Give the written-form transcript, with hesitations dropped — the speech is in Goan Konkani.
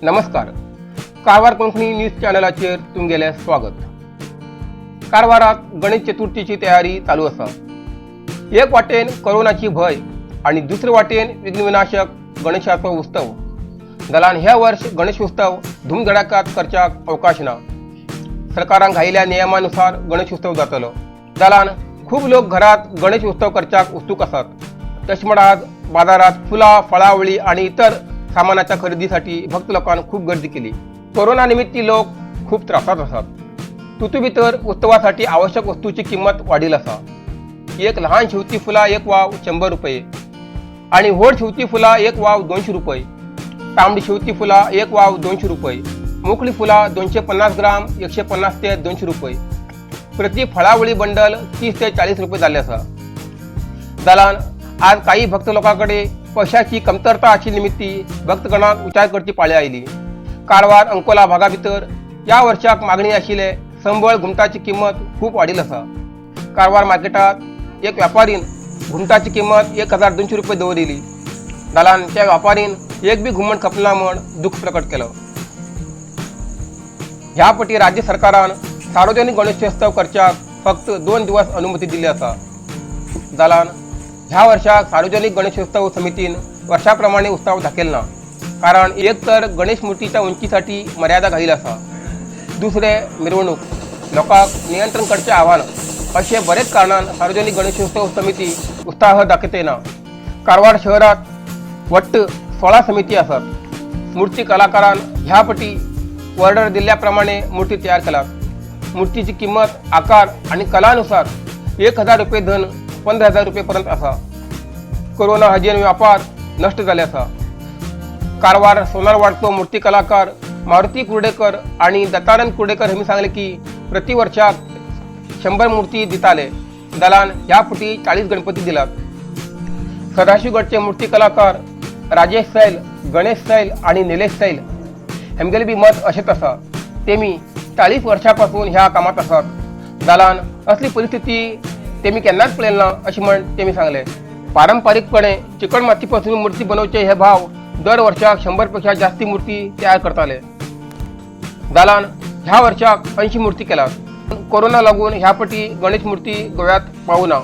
नमस्कार, कारवार कोंकणी न्यूज चॅनलाचेर तुमगेलें स्वागत. कारवारात गणेश चतुर्थीची तयारी चालू आसा. एक वाटेन कोरोनाची भंय आणि दुसरे वाटेन विघ्नविनाशक गणेशाचो उत्सव जाल्यान ह्या वर्ष गणेश उत्सव धुमधडाक्यात करच्याक अवकाश ना. सरकारान घायिल्ल्या नियमानुसार गणेश उत्सव जातलो जाल्यान खूब लोक घरात गणेश उत्सव करच्याक उत्सुक आसात. तशें म्हण आज बाजारात फुलां, फळावळी आणि इतर सामानाच्या खरेदीसाठी भक्त लोकांनी खूप गर्दी केली. कोरोना निमित्ती लोक खूप त्रासात आसात. तुतू भितर उत्सवासाठी आवश्यक वस्तूची किंमत वाढील आसा. एक लहान शेवती फुला एक वाव 100 रुपये आणि व्हड शेवती फुला एक वाव 200 रुपये, तांबडी शेवती फुला एक वाव 200 रुपये, मोकळी फुला 250 ग्राम 150 ते 200 रुपये, प्रति फळावळी बंडल 30 ते 40 रुपये झाले आसा. जाल्यान आज काही भक्त लोकांकडे पैशाची कमतरता आशिल्ली निमित्ती भक्तगणाक विचार करची पाळी आयली. कारवार, अंकोला भागा भितर ह्या वर्षाक मागणी आशिल्ले संबळ घुमटाची किंमत खूप वाढील आसा. कारवार मार्केटात एक व्यापारीन घुमटाची किंमत 1200 रुपये दवरिली. जाल्यान त्या व्यापारीन एक बी घुमट खपना म्हण दुःख प्रकट केलं. ह्या पटी राज्य सरकारान सार्वजनिक गणेशोत्सव करच्याक फक्त 2 दिवस अनुमती दिली आसा. जाल्यान ह्या वर्षाक सार्वजनिक गणेशोत्सव समितीन वर्षाप्रमाणे उत्सव दाखयल ना, कारण एक तर गणेश मूर्तीच्या उंचीसाठी मर्यादा घाईल आसा, दुसरे मिरवणूक, लोकांक नियंत्रण करचें आव्हान, अशे बरेच कारणान सार्वजनिक गणेशोत्सव समिती उत्साह दाखयते ना. कारवार शहरात वट्ट 16 समिती आसात. मूर्ती कलाकारान ह्या पटी ऑर्डर दिल्ल्या प्रमाणे मूर्ती तयार केलात. मूर्तीची किंमत आकार आणि कलानुसार 1000 रुपये धन 15,000 रुपये पर्यंत आसा. कोरोना हजेन व्यापार नष्ट जाले आसा. कारवार सोनारवाडचो मूर्ती कलाकार मारुती कुर्डेकर आणि दत्तानंद कुर्डेकर यांनी सांगले की प्रतिवर्षाक 100 मूर्ती दिताले, जाल्यान ह्या फुटी 40 गणपती दिलात. सदाशिवगडचे मूर्ती कलाकार राजेश सैल, गणेश सैल आणि निलेश सैल हेमगेले बी मत अशेंच आसा. तेमी 40 वर्षापासून ह्या कामात आसात, जाल्यान असली परिस्थिती तेमी केन्नाच पळयली ना अशें म्हण तेमी सांगले. पारंपारीकपणे चिकण मातीपासून मूर्ती बनवचे हे भाव दर वर्षाक 100 पेक्षा जास्ती मूर्ती तयार करताले, जाल्यान ह्या वर्षाक 80 मूर्ती केलात. कोरोना लागून ह्या पटी गणेश मूर्ती गोव्यात पावना.